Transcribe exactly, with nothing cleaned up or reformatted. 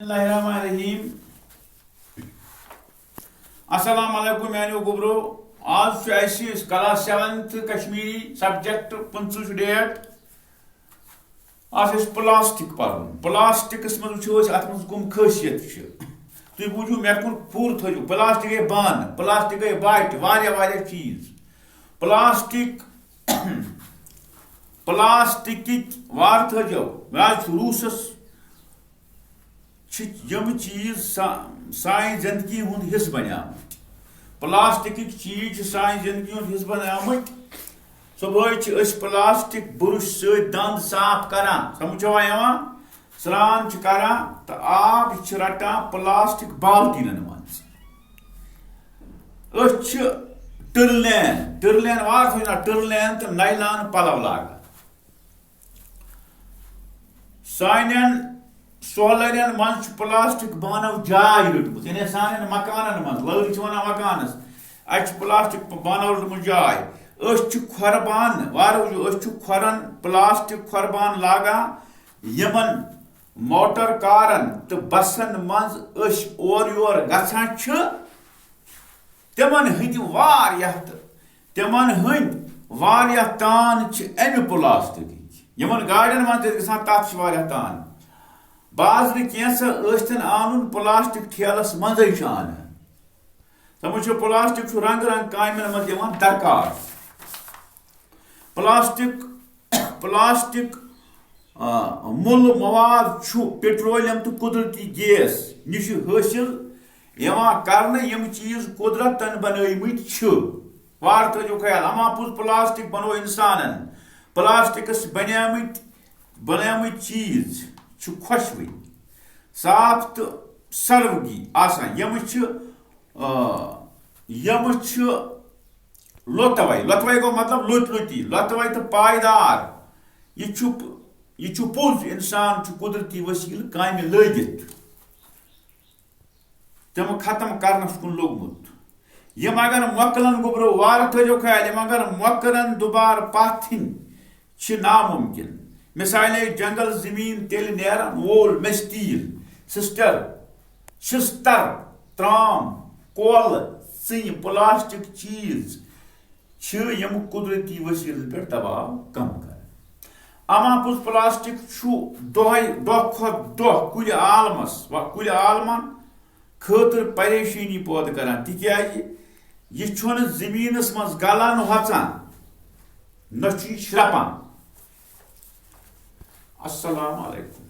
بسم اللہ الرحمن الرحیم۔ السلام علیکم میانیو گوبرو۔ آز چھُ اَسہِ class seventh Kashmiri subject، پٕنٛژٕہ چھُ date۔ آز چھُ اَسہِ plastic پَرُن۔ Plasticس منٛز وٕچھو أسۍ اَتھ منٛز کٕم خٲصیت چھِ۔ تُہۍ بوٗزِو مےٚ کُن پوٗرٕ تھٲیِو۔ Plastic گٔے بانہٕ، plastic گٔے باٹہِ، واریاہ واریاہ چیٖز۔ Plastic، plasticٕکۍ وار تھٲیِو۔ مےٚ حظ چھُ روٗسَس چھِ یِم چیٖز سا-، سانہِ زندگی ہُنٛد حصہٕ بنیمٕتۍ۔ Plasticٕکۍ چیٖز چھِ سانہِ زندگی ہُنٛد حصہٕ بنیمٕتۍ۔ صُبحٲے چھِ أسۍ plastic بُرُش سۭتۍ دَنٛد صاف کران۔ سمجھ چھوا یِوان؟ سرٛان چھِ کران تہٕ آب چھِ رٹان plastic بالٹیٖنن منٛز۔ أسۍ چھِ ٹرلین، ٹرلین وار تھٲوِو نا، ٹرلین تہٕ nylon پلو لاگان۔ سانٮ۪ن سہلرٮ۪ن منٛز چھُ plastic بانو جاے رٔٹمٕژ، یعنی سانٮ۪ن مکانن منٛز، لٲرۍ چھِ وَنان مکانس، اَتہِ چھُ plastic بانو رٔٹمٕژ جاے۔ أسۍ چھِ کھۄرٕ بانہٕ، وارٕ وٕچھِو، أسۍ چھِ کھۄرن plastic کھۄرٕ بانہٕ لاگان، یِمن موٹر کارن تہٕ بسن منٛز أسۍ اورٕ یور گژھان چھِ، تِمن ہٕنٛدۍ واریاہ تہٕ تِمن ہٕنٛدۍ واریاہ تان چھِ اَمہِ plasticٕکۍ۔ یِمن گاڑٮ۪ن منٛز تہِ گژھان، تَتھ چھِ واریاہ تان۔ بازرٕ کینٛژھا ٲسۍتن آنُن، plastic ٹھیلس منٛزٕے چھُ اَنان۔ سمجھ چھُ، plastic چھُ رنٛگ رنٛگ کامٮ۪ن منٛز یِوان درکار۔ Plastic، plastic، آ، مُل مواد چھُ petroleum تہٕ قدرتی gas نِش حٲصِل یِوان کرنہٕ۔ یِم چیٖز قدرتن بنٲومٕتۍ چھِ۔ وارٕ تھٲیِو خیال، اما پوٚز plastic بنوو اِنسانن۔ Plasticس بنیمٕتۍ، بنیمٕتۍ چیٖز چھِ خۄشوٕنۍ، صاف تہٕ سروگی آسان۔ یِم چھِ، آ، یِم چھِ لۄتوے۔ لۄتوے گوٚو مطلب لۄتۍ لۄتی، لۄتوے تہٕ پائیدار۔ یہِ چھُ، یہِ چھُ پوٚز، اِنسان چھُ قدرتی وسیلہٕ کامہِ لٲگِتھ تِم ختم کرنس کُن لوٚگمُت۔ یِم اگر مۄکلن، گوٚبرو وارٕ تھٲیِو خیال، یِم اگر مۄکلن، دوبارٕ پتھ یِنۍ چھِ ناممکن۔ مثالے، جنگل زمین تیٚلہِ نیرن وول میٚژِ تیٖل، سسٹر، شستر، ترام، کۄل، ژٕنہِ، plastic چیٖز چھِ یِم قدرتی وسیلن پٮ۪ٹھ دباو کم کران۔ اما پوٚز plastic چھُ دۄہے، دۄہ کھۄتہٕ دۄہ کُلہِ عالمس و-، کُلہِ عالمن خٲطرٕ پریشٲنی پٲدٕ کران، تِکیازِ یہِ چھُنہٕ زٔمیٖنَس منٛز گلان وۄژان، نہ چھُ یہِ شرٛپان۔ السلام علیکم۔